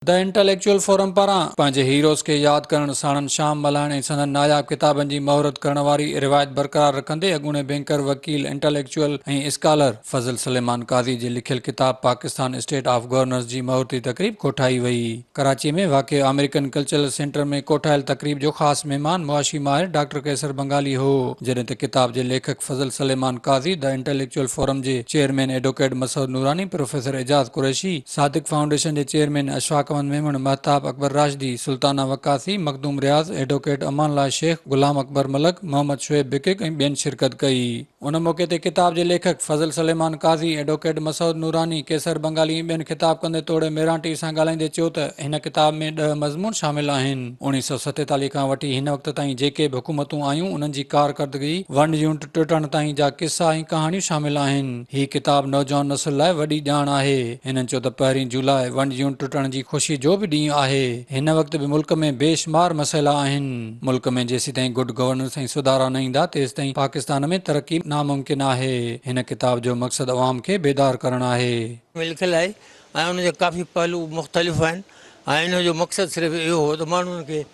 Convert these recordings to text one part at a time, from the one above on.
The intellectual forum پاران پنهنجي heroes کي ياد ڪرڻ، ساڻن شام ملهائڻ ۽ سندن ناياب ڪتابن جي مهورت ڪرڻ واري روايت برقرار رکندي اڳوڻي بينڪر، وڪيل، انٽليڪچوئل ۽ اسڪالر فضل سليمان قاضي جي لکيل ڪتاب پاڪستان اسٽيٽ آف گورننس جي مهورتي تقريب ڪوٺائي وئي. ڪراچي ۾ واقع آمريڪن ڪلچرل سينٽر ۾ ڪوٺايل تقريب جو خاص مهمان معاشي ماهر ڊاڪٽر قيصر بنگالي هو، جڏهن ته ڪتاب جي ليکڪ Fazal Suleman Qazi, the intellectual forum جي chairman advocate Masood Noorani, professor Ijaz Qureshi, Sadiq foundation جي چيئرمين اشفاق احمد ميمڻ، مهتاب اڪبر راشدي، سلطانه وقاصي، مخدوم رياض، ايڊووڪيٽ امان الله شيخ، غلام اڪبر ملڪ، محمد شعيب بڪڪ ۽ ٻين شرڪت ڪئي. ان موقعي تي ڪتاب جي ليکڪ فضل سليمان قاضي، ايڊووڪيٽ مسعود نوراني، قيصر بنگالي ۽ ٻين خطاب ڪندي توڙي ميران ٽي سان ڳالهائيندي چيو ته هن ڪتاب ۾ ڏهه مضمون شامل آهن. 1947 کان وٺي هن وقت تائين جيڪي به حڪومتون آيون انهن جي ڪارڪردگي، ون يونٽ ٽٽڻ تائين جا قصا ۽ ڪهاڻيون شامل آهن. هي ڪتاب نوجوان نسل لاء وڏي ڄاڻ آهي. هنن چيو ته پهرين جولاء ون يونٽ ٽٽڻ جي خوشي جو به ڏينهن آهي. هن وقت به ملڪ ۾ بي شمار مسئلا آهن. ملڪ ۾ جيسيتائين گڊ گورننس ۽ سڌارا نه ايندا تيستائين پاڪستان ۾ ترقي ناممڪن آهي. هن ڪتاب جو مقصد عوام کي بيدار ڪرڻ آهي. ۾ لکيل آهي ۽ ان جا ڪافي پهلو مختلف آهن ۽ ان جو مقصد صرف اهو هو ته ماڻهن کي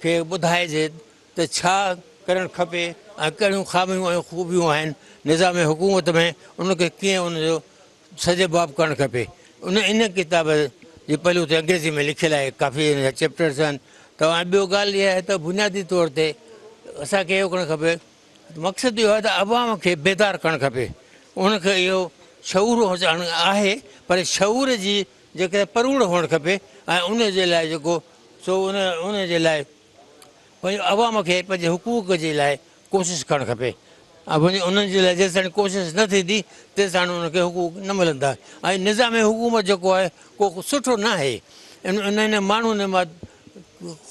کي ٻڌائجي ته ڇا ڪرڻ کپي ۽ ڪهڙيون خاميون ۽ خوبيون آهن نظام حڪومت ۾ ان کي ڪيئن ان جو سدباب ڪرڻ کپي. ان ان ڪتاب جي پهلو تي انگريزي ۾ لکيل آهي ڪافي ان جا چيپٽرس آهن ته ۽ ٻيو ڳالهه اها آهي ته بنيادي طور تي اسان کي اهو ڪرڻ کپي مقصد اهو آهي ته عوام کي بيدار ڪرڻ کپي ان کي اهو شعور هجڻ آهي پر شعور جي جيڪڏهن پروڙ هئڻ کپي ۽ ان جي لاء جيڪو سو ان ان جي لاء پنهنجي عوام کي پنهنجي حقوق جي لاء ڪوشش ڪرڻ کپي ۽ انهن جي لاء جيستائين ڪوشش نه ٿيندي تيستائين انهن کي حقوق نه ملندا ۽ نظام حڪومت جيڪو آهي ڪو سٺو نه آهي ان ماڻهو ان مان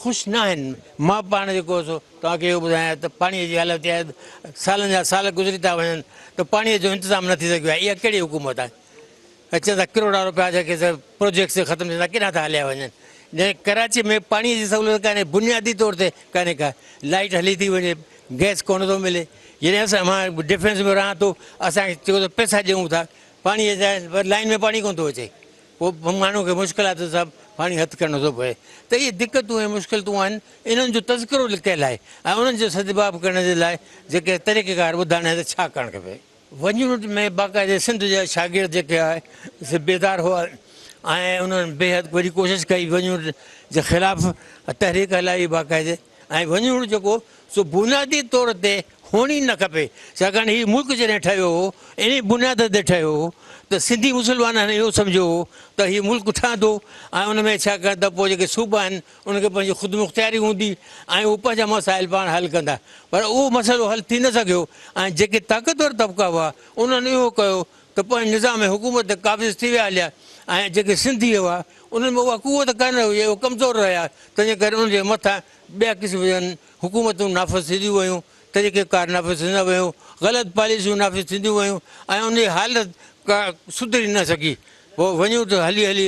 خوش نه آهن. مان پاڻ جيڪو سو توهان کي اهو ٻڌايان ته پاڻي جي حالت اها آهي سالن جا سال گذري ٿا وڃن ته پاڻي جو انتظام نه ٿي سگهيو آهي اها ڪهڙي حڪومت آهي. اچن ٿا ڪروڙها روپيا جيڪي پروجيڪٽس ختم ٿيندا ڪيڏانهن ٿا هليا وڃن. جڏهن ڪراچي ۾ پاڻي جي سهولت ڪانهي بنيادي طور تي ڪانهي ڪا لائيٽ هلي ٿي وڃي گئس ڪونه ٿو ملي جڏهن اسان مان ڊفينس ۾ رهان ٿو اسان کي چيو ته پئسا ڏيون ٿا پاڻي جا پر لائين ۾ پاڻي ڪونه ٿو اچي پوء ماڻهو کي مشڪلات سان پاڻي هٿ ڪرڻو ٿو پوي ته اهي دقتون ۽ مشڪلتون آهن انهن جو تذڪرو لڪيل آهي ۽ انهن جو سدباب ڪرڻ جي لاء جيڪي طريقيڪار ٻڌائڻ آهي ته ڇا ڪرڻ کپي. ون يونٽ ۾ باقاعدي سنڌ جا شاگرد جيڪي آهي سي بيدار هئا ۽ انهن بيحد وڏي ڪوشش ڪئي ون يونٽ جي خلاف تحريڪ هلائي باقاعدي ۽ ون يونٽ جيڪو سو بنيادي طور تي هئڻ ئي نه کپي ڇاڪاڻ هي ملڪ جڏهن ٺهيو هو انهي بنياد تي ٺهيو هو ته سنڌي مسلمانن اهو سمجهيو هو ته هي ملڪ ٺهندو ۽ ان ۾ ڇاڪاڻ ته پوء جيڪي صوبا آهن انهن کي پنهنجي خودمختياري هوندي ۽ هو پنهنجا مسائل پاڻ حل ڪندا پر اهو مسئلو حل ٿي نه سگهيو ۽ جيڪي طاقتور طبقا هئا انهن اهو ڪيو ته پنهنجي نظام حڪومت تي قابض ٿي ويا هليا ۽ جيڪي سنڌي هئا انهن ۾ اها قوت ڪانه هئي اهي ڪمزور رهيا تنهنجي ڪري انهن جي مٿان ٻيا قسم جون حڪومتون نافذ ٿينديون ويون طريقه ڪار نافذ ٿيندا ويون غلط پاليسيون نافذ ٿينديون ويون ۽ ان جي حالت ڪا سڌري نه سگهي پوء وڃون ته هلي هلي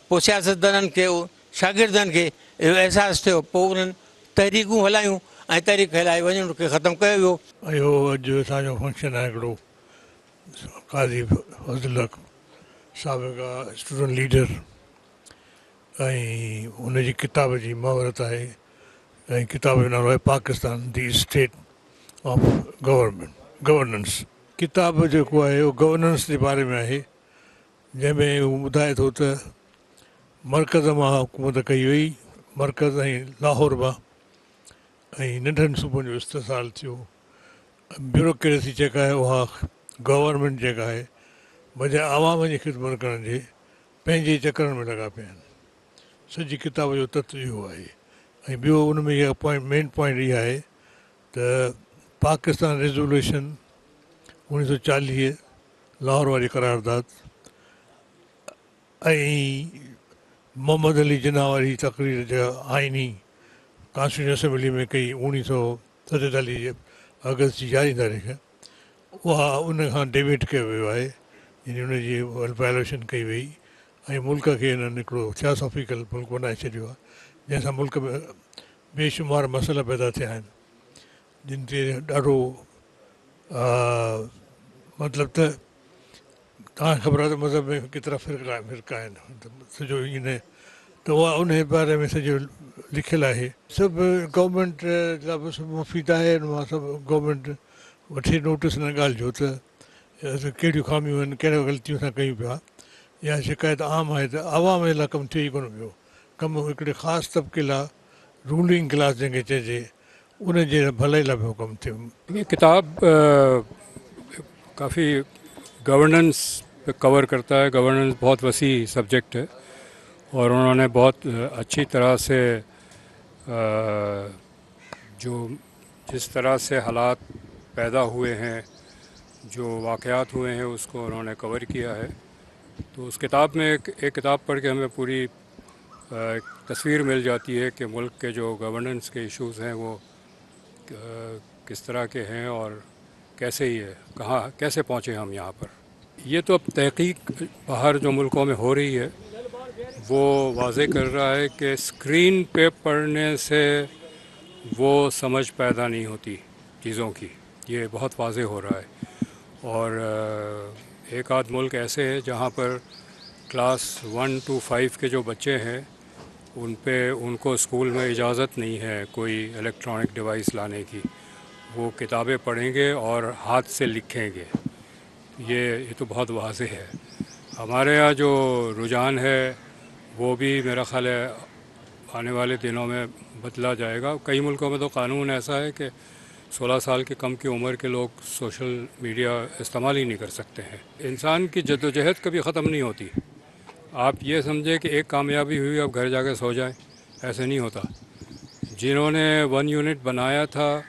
پوء سياستدانن کي شاگردن کي اهو احساس ٿيو پوء انهن تحريڪون هلايون ۽ تحريڪ هلائي وڃڻ کي ختم ڪيو ويو. اهو اڄ اسان جو فنڪشن آهي هڪڙو قاضي فضل الحق سابق اسٽوڊنٽ ليڊر ۽ هن جي ڪتاب جي مهورت آهي ۽ ڪتاب جو نالو آهي Pakistan the state of government governance. ڪتاب جيڪو آهي اهو گورننس جي باري ۾ آهي جنهن ۾ هو ٻڌائي ٿو ته مرڪز مان حڪومت ڪئي وئي، مرڪز ۽ لاهور مان ۽ ننڍن صوبن جو استحصال ٿيو، بيوروڪريسي جيڪا آهي اها گورنمينٽ جيڪا آهي بجاء عوام جي خدمت ڪرڻ جي پنهنجي چڪرن ۾ لڳا پيا آهن. سڄي ڪتاب جو تت اهو آهي ۽ ٻيو ان ۾ اها پوائنٽ مين پوائنٽ اها آهي ته پاڪستان ريزوليوشن 1940 لاهور واري قرارداد ۽ محمد علي جناح واري تقرير جيڪا آئيني ڪانسٽيٽيوشن اسيمبلي ۾ ڪئي 1947 جي آگسٽ جي 11 تاريخ اها ان کان ڊيويٽ ڪيو ويو آهي يعني ان جي وائليشن ڪئي وئي ۽ ملڪ کي انهن هڪڙو ٿياسافيڪل ملڪ بنائي ڇڏيو آهي جنهن سان ملڪ ۾ بيشمار مسئلا پيدا ٿيا آهن جن تي ڏاڍو مطلب ته توهان کي خبر آهي ته مذهب ۾ ڪيترا فرقا فرقا آهن ته سڄو ان ته اها انهي باري ۾ سڄو لکيل آهي. سڀ گورنمينٽ لاء به سڀ مفيد آهي ان مان سڀ گورنمينٽ وٺي نوٽس ان ڳالهه جو ته ڪهڙيون خاميون آهن ڪهڙيون غلطيون اسان ڪيون پيا. اها شڪايت عام آهي ته عوام جي لاء ڪم ٿئي ئي ڪونه پيو. ڪم هڪڙي خاص طبقي لاء رولنگ ڪلاس جنهن کي چئجي ان جي ڀلائي لاء پيو ڪم ٿئي. ये किताब काफ़ी गवर्नेंस पे कवर करता है। गवर्नेंस बहुत वसी सब्जेक्ट है और उन्होंने बहुत अच्छी तरह से जो जिस तरह से हालात पैदा हुए हैं, जो वाक़यात हुए हैं, उसको उन्होंने कवर किया है। तो उस किताब में एक किताब पढ़ के हमें पूरी एक तस्वीर मिल जाती है कि मुल्क के जो गवर्नेंस के इश्यूज़ हैं वो किस तरह के हैं और कैसे ये कहाँ कैसे पहुँचे हम यहाँ पर। ये तो अब तहकीक बाहर जो मुल्कों में हो रही है वो वाज़े कर रहा है कि स्क्रीन पे पढ़ने से वो समझ पैदा नहीं होती चीज़ों की, ये बहुत वाज़े हो रहा है। और एक आध मुल्क ऐसे हैं जहाँ पर क्लास 1 to 5 के जो बच्चे हैं उन पे उनको स्कूल में इजाज़त नहीं है कोई इलेक्ट्रॉनिक डिवाइस लाने की, वो किताबें पढ़ेंगे और हाथ से लिखेंगे। ये तो बहुत वाज़ेह है। हमारे यहाँ जो रुझान है वो भी मेरा ख़्याल है आने वाले दिनों में बदला जाएगा। कई मुल्कों में तो कानून ऐसा है कि 16 साल के कम की उम्र के लोग सोशल मीडिया इस्तेमाल ही नहीं कर सकते हैं। इंसान की जद्दोजहद कभी ख़त्म नहीं होती। आप ये समझें कि एक कामयाबी हुई अब घर जाके सो जाएं, ऐसे नहीं होता। जिन्होंने 1 यूनिट बनाया था,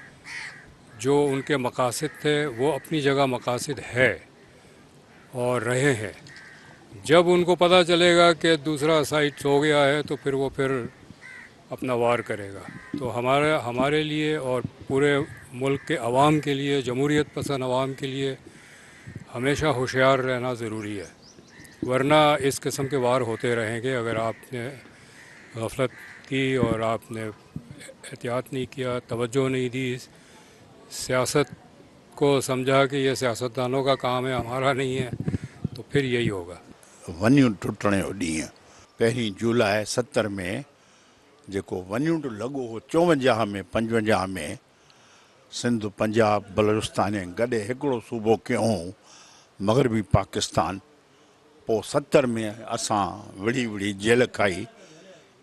जो उनके मकासद थे वो अपनी जगह मकासद है और रहे हैं। जब उनको पता चलेगा कि दूसरा साइड सो गया है तो फिर वो फिर अपना वार करेगा। तो हमारे लिए और पूरे मुल्क के अवाम के लिए, जमहूरियत पसंद अवाम के लिए हमेशा होशियार रहना ज़रूरी है, वरना इस किस्म के वार होते रहेंगे। अगर आपने गफलत की और आपने एहतियात नहीं किया, तवज्जो नहीं दी, सियासत को समझा कि ये सियासतदानों का काम है हमारा नहीं है, तो फिर यही होगा। वन यूनिट टुटण जो ॾींहुं पहिरीं जुलाई 70 में जेको वन यूनिट लॻो हो 54 में 55 में सिंध पंजाब बलोचिस्तान गॾे हिकिड़ो सूबो कयूं मग़रबी पाकिस्तान। पोइ 70 में असां विढ़ी विढ़ी जेल खाई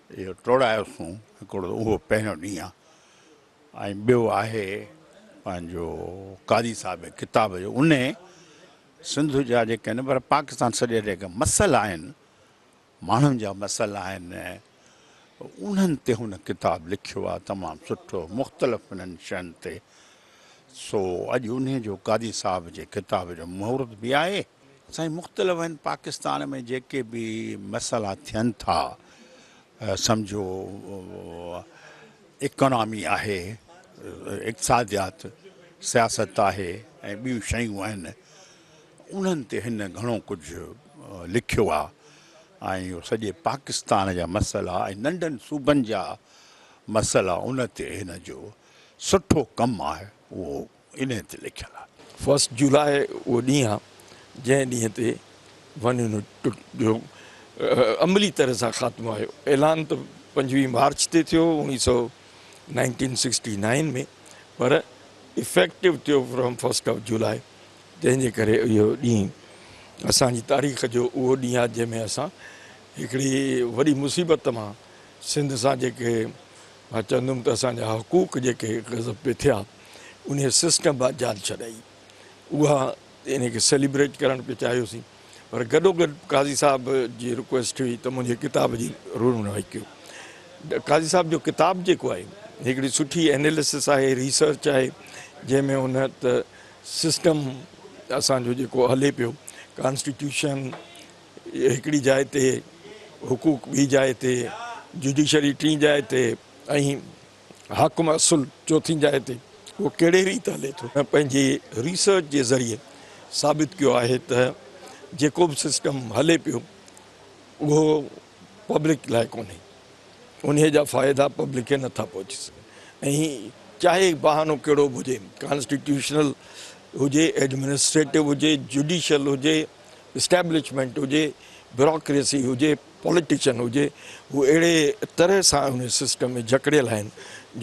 इहो टोड़ायोसीं हिकिड़ो उहो पहिरियों ॾींहुं आहे। ऐं ॿियो आहे पंहिंजो काज़ी साहिब जे किताब जो, उन सिंध जा जेके आहिनि पर पाकिस्तान सॼे जेके मसइला आहिनि, माण्हुनि जा मसइला आहिनि, उन्हनि ते हुन किताबु लिखियो आहे तमामु सुठो मुख़्तलिफ़ इन्हनि शयुनि ते। सो अॼु उन जो काज़ी साहिब जे किताब जो मुहूर्त बि आहे। साईं मुख़्तलिफ़ आहिनि पाकिस्तान में जेके बि मसइला थियनि था, सम्झो इकोनॉमी आहे, इक़्तिसादियात, सियासत आहे ऐं ॿियूं शयूं आहिनि, उन्हनि ते हिन घणो कुझु लिखियो आहे। ऐं इहो सॼे पाकिस्तान जा मसइला ऐं नंढनि सूबनि जा मसइला उन ते हिन जो सुठो कमु आहे, उहो इन ते लिखियलु आहे। 1 जुलाई उहो ॾींहुं आहे जंहिं ॾींहं ते वन यूनिट जो अमली तरह सां ख़ात्मो आयो। ऐलान त 25 मार्च ते थियो 1969 में, पर इफेक्टिव थियो फ्रॉम 1 जुलाई। तंहिंजे करे इहो ॾींहुं असांजी तारीख़ जो उहो ॾींहुं आहे जंहिंमें असां हिकिड़ी वॾी मुसीबत मां सिंध सां जेके मां चवंदुमि त असांजा हकूक़ जेके गज़ब पे थिया उन सिस्टम मां जान छॾाई, उहा इन खे सेलिब्रेट करणु पिए चाहियोसीं। पर गॾोगॾु काज़ी साहिब जी रिक्वेस्ट हुई त मुंहिंजी किताब जी रूनुमाई कयो। काज़ी साहिब जो किताबु जेको आहे हिकिड़ी सुठी एनालिसिस आहे, रिसर्च आहे, जंहिंमें हुन त सिस्टम असांजो जेको हले पियो, कॉन्स्टिट्यूशन हिकिड़ी जाइ ते, हुकूक ॿी जाइ ते, जुडिशरी टीं जाइ ते ऐं हाकिम असुल चोथी जाइ ते, उहो कहिड़े रीति हले थो। पंहिंजी रिसर्च जे ज़रिए साबित कयो आहे त जेको बि सिस्टम हले पियो उहो पब्लिक लाइ कोन्हे, उन जा फ़ाइदा पब्लिक खे नथा पहुची सघनि। ऐं चाहे बहानो कहिड़ो बि हुजे, कॉन्स्टिट्यूशनल हुजे, एडमिनिस्ट्रेटिव हुजे, जुडिशल हुजे, इस्टेब्लिशमेंट हुजे, ब्यूरोक्रेसी हुजे, پوليٽيشن هجي هو اهڙي طرح سان ان سسٽم ۾ جڪڙيل آهن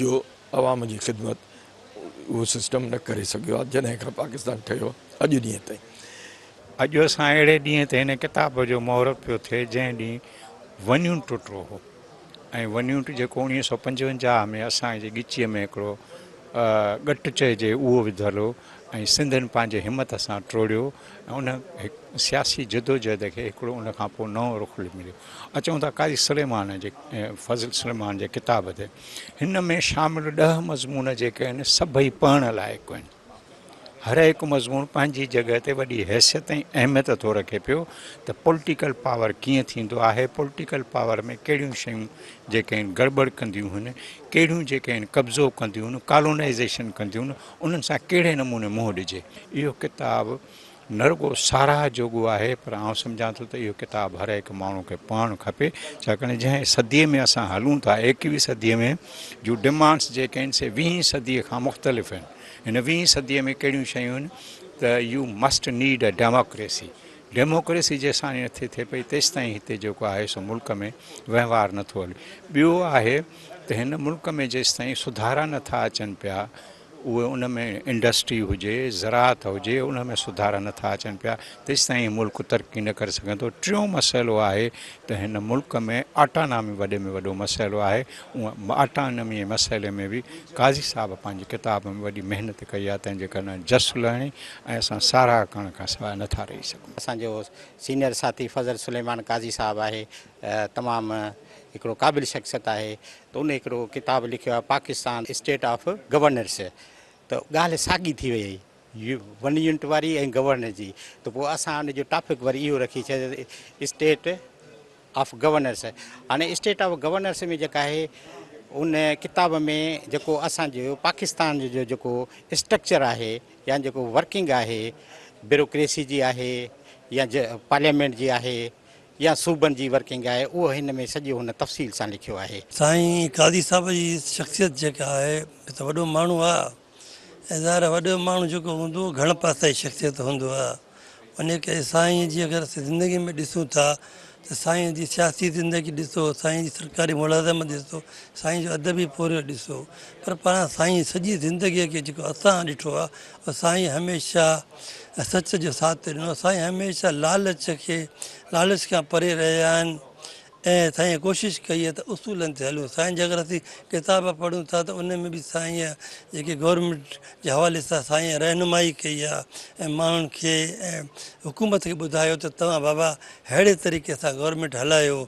جو عوام جي خدمت اهو سسٽم نه ڪري سگهيو آهي جڏهن کان پاڪستان ٺهيو اڄ ڏينهن تائين. اڄ اسان اهڙي ڏينهن تي هن ڪتاب جو مهورت پيو ٿئي جنهن ڏينهن ون يونٽ ٽٽو هو ۽ ون يونٽ جيڪو 1955 ۾ اسان جي ڳچيء ۾ هڪڙو ڳٽ چئجي اهو وڌل هو ۽ سنڌين پنهنجي همت سان ٽوڙيو ۽ ان سياسي جدوجهد کي هڪڙو ان کان پوء نئون رخ مليو. اچون ٿا قاضي سليمان جي فضل سليمان جي ڪتاب تي. هن ۾ شامل ڏهه مضمون جيڪي آهن سڀئي پڙهڻ لائق آهن. هر هڪ مضمون پنهنجي جڳهه تي وڏي حيثيت ۽ اهميت ٿو رکي پيو ته پوليٽيڪل پاور ڪيئن ٿيندو آهي، پوليٽيڪل پاور ۾ ڪهڙيون شيون جيڪي آهن گڙٻڙ ڪنديون هن، ڪهڙيون جيڪي آهن قبضو ڪنديون هن، ڪالونائيزيشن ڪنديون هن، انهن سان ڪهڙي نموني منهن ڏجي. اهو ڪتاب نه رڳو ساراهه جوڳو آهي پر آئون سمجهان ٿو ته اهو ڪتاب هر هڪ ماڻهو کي پڙهڻ کپي ڇاڪاڻ جنهن صديء ۾ اسان هلون ٿا ايڪويهين صديء ۾ جون ڊمانڊس جيڪي آهن سي ويهين صديء کان مختلف آهن هن ويهين صديء ۾ ڪهڙيون شيون آهن ته you must need a democracy democracy Jesani نٿي ٿئي پئي تيستائين هتي جيڪو آهي سو ملڪ ۾ وهنوار نٿو هلي ٻيو آهي ته هن ملڪ ۾ جيستائين سڌارا نٿا اچن پيا اهي ان ۾ انڊسٽري هجي، زراعت هجي ان ۾ سڌارا نه ٿا اچن پيا تيستائين هي ملڪ ترقي نه ڪري سگهندو. ٽيون مسئلو آهي ته هن ملڪ ۾ آٽانامي وڏي ۾ وڏو مسئلو آهي ان آٽانامي جي مسئلي ۾ به قاضي صاحب پنهنجي ڪتاب ۾ وڏي محنت ڪئي آهي تنهن جي ڪري جس لهڻي ۽ اسان ساراهه ڪرڻ کان سواء نه ٿا رهي سگهون. اسان جو سينئر ساٿي فضل سليمان قاضي صاحب آهي تمام هڪڙو قابل شخصيت آهي ته ان هڪڙو ڪتاب لکيو آهي پاڪستان اسٽيٽ آف گورننس ته ڳالهه ساڳي ٿي وئي ون يونٽ واري ۽ گورننس جي ته پوء اسان ان جو ٽاپڪ وري اهو رکي ڇڏيو اسٽيٽ آف گورننس هاڻي اسٽيٽ آف گورننس ۾ جيڪا آهي ان ڪتاب ۾ جيڪو اسان جو پاڪستان جو جيڪو اسٽرڪچر آهي يا جيڪو ورڪنگ آهي بيوروڪريسي جي آهي يا پارليامينٽ جي آهي يا صوبن جي ورڪنگ آهي اهو هن ۾ سڄو هن تفصيل سان لکيو آهي. سائين قاضي صاحب جي شخصيت جيڪا آهي ته وڏو ماڻهو آ ۽ ظاهر آ وڏو ماڻهو جيڪو هوندو اهو گهڻ پاسائي شخصيت هوندو آ ان ڪري سائين جي اگر اسين زندگي ۾ ڏسون ٿا ته سائين جي سياسي زندگي ڏسو سائين جي سرڪاري ملازمت ڏسو سائين جو ادبي پورهيو ڏسو پر پاڻ سائين سڄي زندگي کي جيڪو اسان ڏٺو آ اهو سائين هميشه سچ جو ساٿ ڏنو. سائين هميشه لالچ کي لالچ کان پري رهيا آهن ۽ سائين ڪوشش ڪئي آهي ته اصولن تي هلون. سائين جا اگر اسين ڪتاب پڙهون ٿا ته ان ۾ به سائين جيڪي گورنمينٽ جي حوالي سان سائين رهنمائي ڪئي آهي ۽ ماڻهن کي ۽ حڪومت کي ٻڌايو ته توهان بابا ههڙي طريقي سان گورنمينٽ هلايو.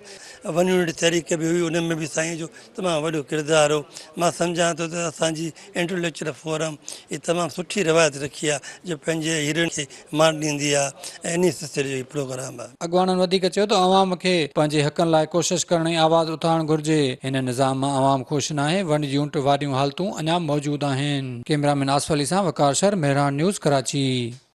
ون يونٽ تحريڪ به هئي ان ۾ به سائين جو تمام وڏو ڪردار هو. مان سمجهان ٿو ته اسان جي انٽليڪچوئل فورم هي تمام سٺي روايت رکي آهي جو پنهنجي هيروئن کي مان ڏيندي آهي ۽ انهي سلسلي جو هي پروگرام آهي. اڳواڻن وڌيڪ چيو ته عوام کي پنهنجي حقن لاء ڪوشش ڪرڻ ۽ آواز اٿارڻ گهرجي، هن نظام مان عوام خوش ناهي، ون يونٽ واريون حالتون اڃا موجود آهن. ڪئميرا مين آصف علي سان وقار شر، مهراڻ نيوز، ڪراچي.